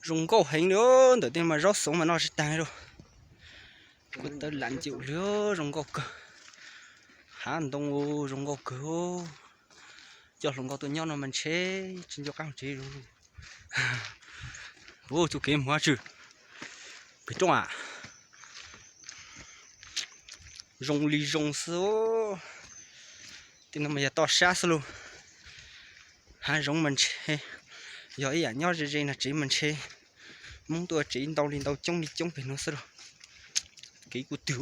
Zoo nkauj heev li, ntawm tej mas zaub xoov mas noj tsis tag li. Kuj tawb lam ncum li, zoo nkauj kawg. Hav ntoo zoo nkauj kawg. Coj hluas nkauj tuaj nyob no mas ntshe tsis nco qab tsev zoo. Ua txoj kev mus tsw pem roob a. Zoo li zoo xwb. Tej no mas yog toj sab xwb lauj. Hav zoov mas ntshe yog ib yam nyob ze ze no tsev mas ntshe Hmoob tuaj tsev ntau li ntau coob li coob pem no xwb lauj. Kev kuj twg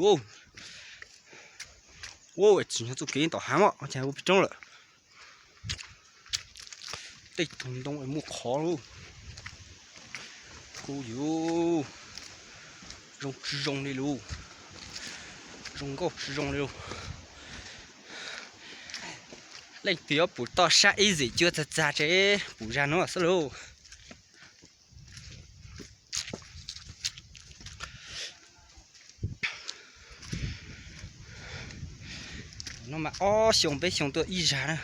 ua tsis nyob txoj kev tom hav mos cas ua pem roob lawm. Tej tug ntoo es muaj qhov lauj. Hu yuv, zoo tsis zoo li lauj. Zoo nkauj tsis zoo li lauj. Leej twg yuav pum toj sab ib zim cua txag txag ces pum zag no xwb lauj. No mas ob xyoos peb xyoos tuaj ib zag na.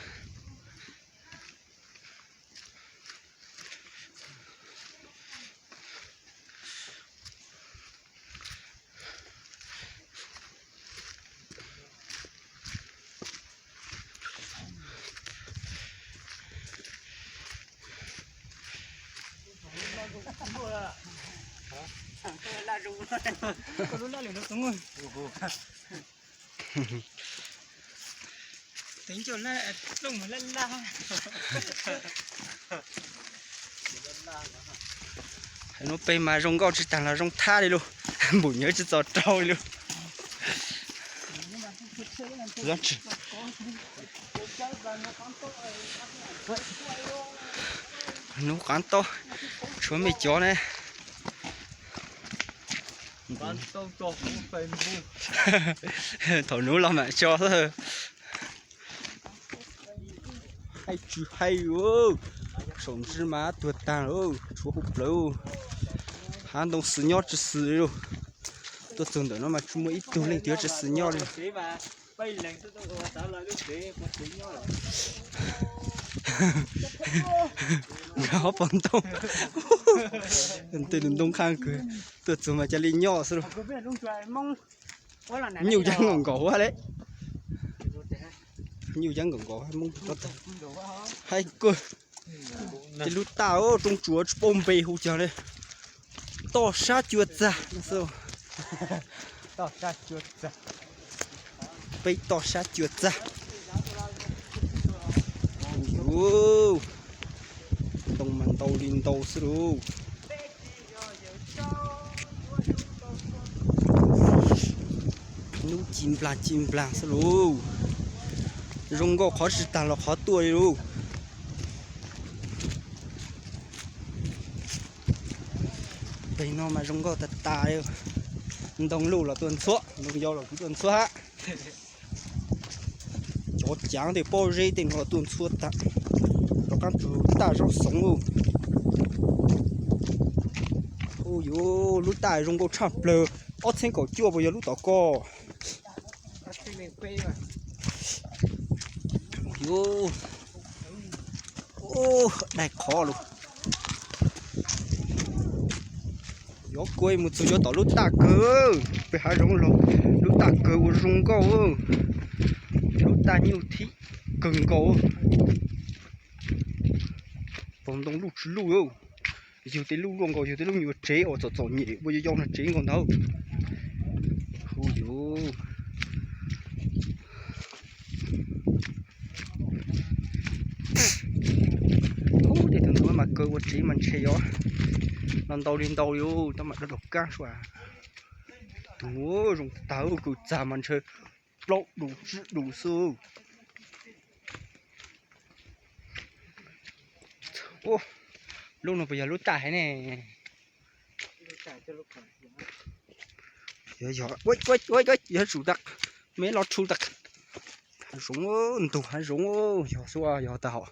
Hais hnub peb mas zoo nkauj tsis tag los zoo thab li lauj, npum nyob tsis txaus rau li lauj. Hnub qav taub tshuav me cov ne. Thaum hnub los mam tso xwb. Hais tsis hais, saum ntswg mas tuag tag lawm, tshuav hauv plawv. Hav ntoo xwm nyob tsis xwm li. Tuaj txog ntawm no mas tsis muaj ib tug leej twg tsis xwm nyob li. Nkag ob pov ntoo, tej tus ntoo qhaj kawg, tuaj txog mas cia li nyob xwb lauj. Nyuj yeeb nkaus nkaus le. Nyuj yeeb nkaus nkaus Hmoob rov tag. Hais kawg. Tej lub taj roob tsuas tsis paub npe hu cas li. Toj sab cua txag xwb. Peb toj sab cua txag. Ntoo mas ntau li ntau xwb lauj. Hnub ci nplag ci nplag xwb lauj. Zoo nkauj qhov tsis tag los qhov tuaj li lauj. Pem no mas zoo nkauj tag tas li. Ntoo luj los tuaj ntxhuab, ntoo yau los kuj tuaj ntxhuab hab. Cov caav tej pob zeb tej no los tuaj ntxhuab tag. Rov qab tsug taj zaub xoov lauj. Hu yuv, lub taj zoo nkauj tshaj plawg. Ob txheeb kaum cuaj puas yog lub tom ko? Yuv, dai qhov lauj. Yuav kuv mus txug yuav tom lub taj kawg, peb hav zoov los lub taj kawg ua zoo nkauj, lub taj nyuj thib kawg nkaus. Pog ntoo luj tsis luj, yug tej luj luaj nkaus, yug tej lub nyuam tsev uas txom txom nyem ua yau yau no tsev nkaus ntag. Hu yuv. Ub, tej tug ntoo mas kaw ua tsev mas ntshe yuav los ntau li ntau li, tab mam rov rau kab sua. Tus zoo tag, kaw txag mas ntshe plaub dus tsib dus xwb. Lub no puas yog lub taj haiv ne? Yog, yog, yog tsum tag, me los tsum tag. Hav zoov, ntug hav zoov, yog xwb, yog tag hom.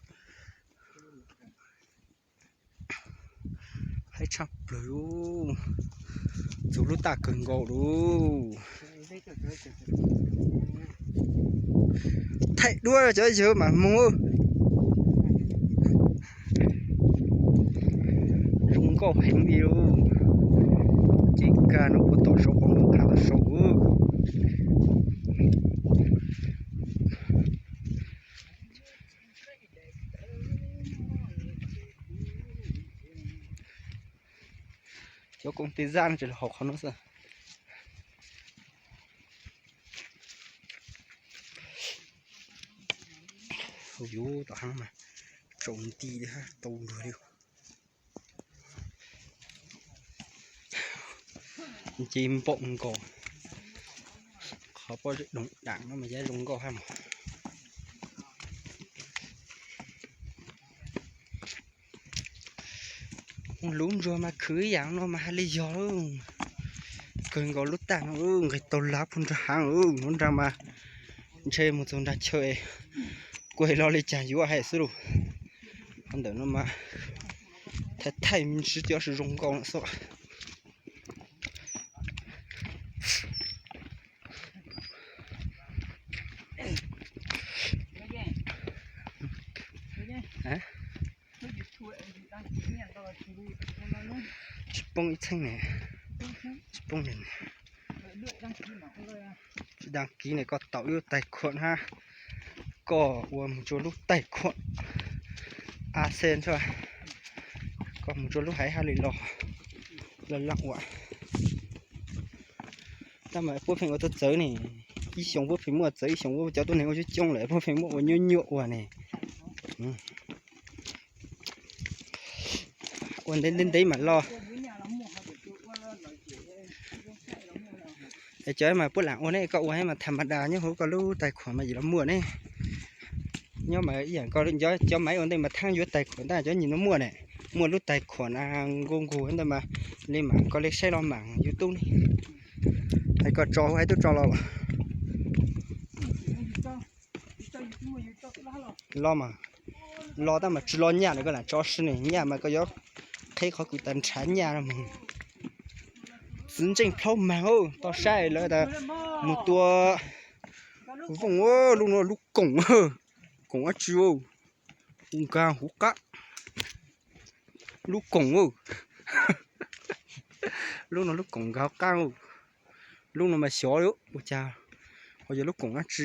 Haib tshaj plaws, txug lub taj kawg nkaus lauj. Thaij duab cov yawg mam moog. Zoo nkauj heev li. Ces kag no puag tom saum qhov muag qhav tom saud. Cov koom tej zaj no tseem los hauv qhov no xwb. Yuav tom hav mas tsaus nti li hab tau luag li. Nce npaum nkaus. Qhov pob zeb doog dam no mas yog zoo nkauj hab mog. Lub ntsuag mas khwv ib yam no mas hais li yog. Kawg nkaus lub tag no nqis tau lav puag nrag haav, nuav nrag mas ntshe mus txug nrag chaw kuj los li cas yuav hais xwb lauj. Qhov ntawm no mas thaij thaij me ntsis cov zoo nkauj no xwb. Tsis poob ib txheeb ne, tsis poob ne. Tsis đăng ký ne koj tau ib lub tais khuam hab, koj ua mus rua lub tais khuam a xen, koj mus rua lub haiv hab li los laj laj ua. Tab mas puab pheej ua tuaj txawv ne, ib xyoo puab pheej muaj txawv, ib xyoo puab cov tuab neeg ua coob coob lawm puab pheej muaj ua nyuaj nyuaj ua ne. Ua ntev ntev ntev mam los. Es cov mas puab lam ua ne, koj ua mas tham ma das nyob huv koj lub tais khuam mas yim los muaj ne. Nyob mas ib yam koj cov maiv ua ntej mas thaab yuav tais khuam tab cov nyim no muaj ne, muaj lub tais khuam nkaus nkaus ntawd mas li mam koj li saib los mam YouTube ne. Hais koj tso hais tub tso los los mas, los tab mas tsis los nyaj na, koj lam tso si ne, nyaj mas koj yuav qheb qhov kws tas nrhav nyaj no mas. Txiv ntseej plaub mag, toj sab lawv tas mus tua vooj, lub no lub koom, koom dab tsi, hu nkag huv qab, lub koom, lub no lub koom nkag huv qab, lub no mas xyov ua cas ho yog lub koom dab tsi.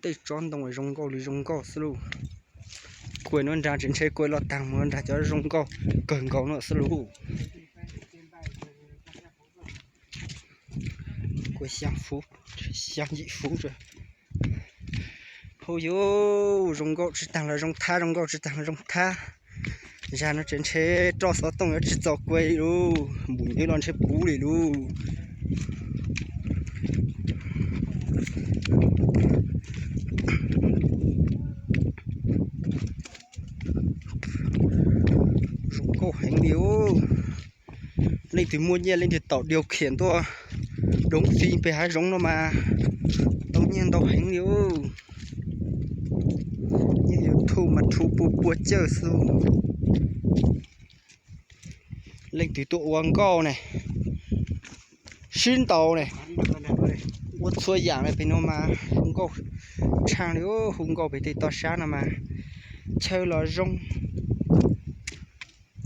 Tej tsob ntoo zoo nkauj li zoo nkauj xwb lauj. Kuaj nuav nrag tseem ntshe kuaj los taag mus nrag cov zoo nkauj kawg nkaus no xwb lauj. Kuaj xyaa fuv, xyaa yim fuv. Hu yuv, zoo nkauj tsis taag los zoo thab, zoo nkauj tsis taag los zoo thab. Zag no tseem ntshe roj xov tooj yuav tsis txaus kuaj li lauj, npum nywv los ntshe puv li lauj. Zoo nkauj heev li. Leej twg muaj nyiaj leej twg tau điều khiển tuaj doov fim pem hav zoov no mas tau nyiaj ntau heev li. Nyiaj YouTube mas rhu pua pua cawj xwb. Leej twg tuaj ua nkauj ne, sib ntaus ne, ua txhua yam le pem no mas hu nkauj tshaaj li, hu nkauj pem tej toj sab no mas chaw los zoo,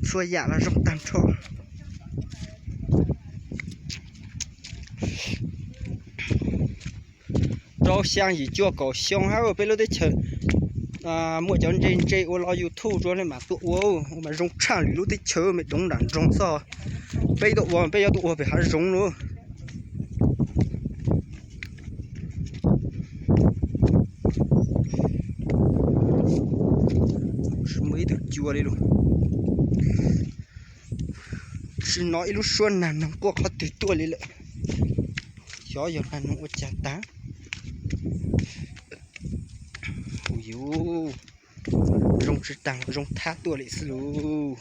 txhua yam los zoo taag nrho. Rau xyaa yim cuaj kaum xyoo hab peb lub teb chaws muaj cov ntse ntse ua los YouTube rua le mam tuaj ua, ua mas zoo tshaaj lwm lub teb chaws me doov nram nroog xwb. Peb tuaj ua peb yuav tuaj ua pem hav zoov lauj. Tsis muaj ib tug cua li lauj. Tsis hnov ib lub suab nag noog quaj qhov twg tuaj li lawm. Xyov yog nag noog ua cas taag. Hu yuv, zoo tsis taag zoo thab tuaj li xwb lauj.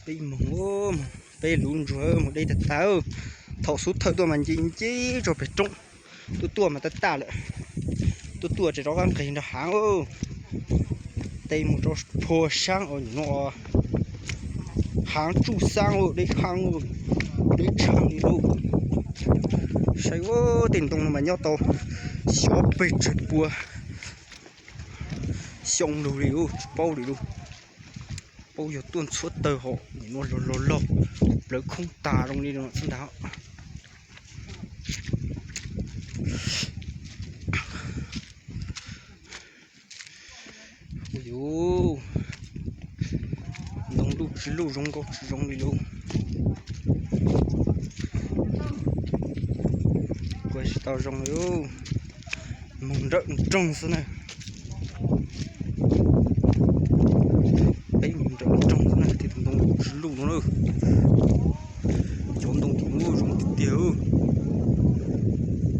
Peb moog, peb luv ntsuag moog deb tag tag. Thaum xub thawj tuaj mas nce nce rua pem roob, tuaj tuaj mas tag tag lawm. Tuaj tuaj tseem rov qab nqis nrag haav. Tej mus rau phua saab os, nim no haav tsuj xaab, deb haav, deb tshaav li lauj. Saib tej ntoo no mas nyob tau xyov pes tsawg pua xyoo lug li, tsis paub li lauj. Paub yog tuaj ntxhuav tawg hos nim no lug lug lug plawv khoob tas zoo li no xwb ntag. Ua yuv, ntoo luj tsis luj, zoo nkauj tsis zoo li lauj. Kuj tsis tau zoo li, moog nrawm nroog xwb na. Peb moog nrawm nroog xwb na, tej ntoo luj tsis luj no na. Cov ntoo tim no zoo tiag tiag.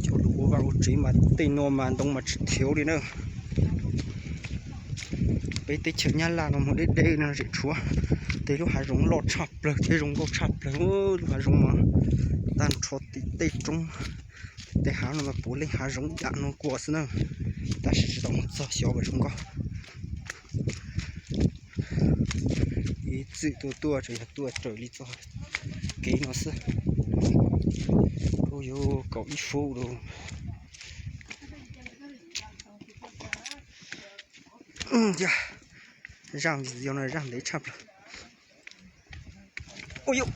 Cov lug ua vaj ua tsev mas tej no mas ntoo mas tsis thiav li na. Peb teb chaws Nyab Laj no mas deb deb no zem tshuav tej lub hav zoov loj tshaj plawg thiab zoo nkauj tshaj plawg. Lub hav zoov mas tag nrho tim tej roob tej haav no mas puav leej hav zoov yam no kua xwb na. Tab sis tsis tau moog txog xyov puas zoo nkauj. Ib txwm tuaj tuaj tsuas yog tuaj raws li txoj kev no xwb. Ua yuv, kaum ib fub lawm. Zaaj video no zaaj ntev tshaj plaws. Ua yuv.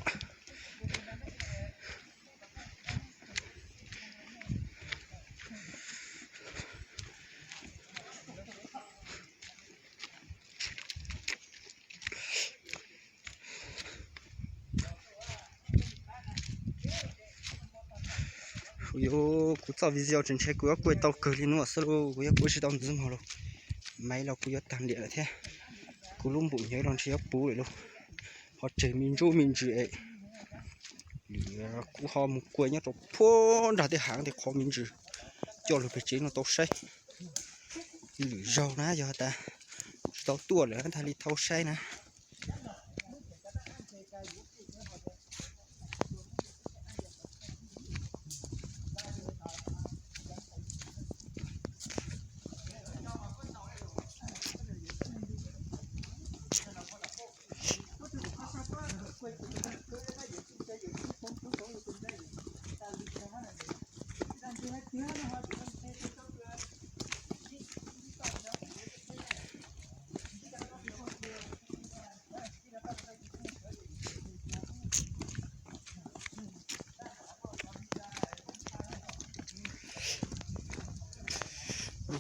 Yuav kuv txoj video tseem ntshe kuv yuav kuaj tau kawg li no xwb lauj, kuv yuav kuaj tsis tau ntxiv hmo lauj. Maiv los kuj yuav tag ntiam lawm thiab. Kuv lub npum nyuv los ntshe yuav puv lawm lauj. Ho tseg me ntsuj me ntsws es kuv ho mus kuaj nyob rau puag nram tej haav tej qhov me ntsis coj lug pem tsev no tau saib. Lwm zaug na yog tas tsis tau tuaj lawm ntag li tau saib na.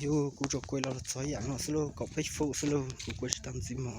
Yog kuv tsuas kuaj los txog yam no xwb lauj, kaum peb fub xwb lauj, kuv kuaj tsis tau ntxiv hmo.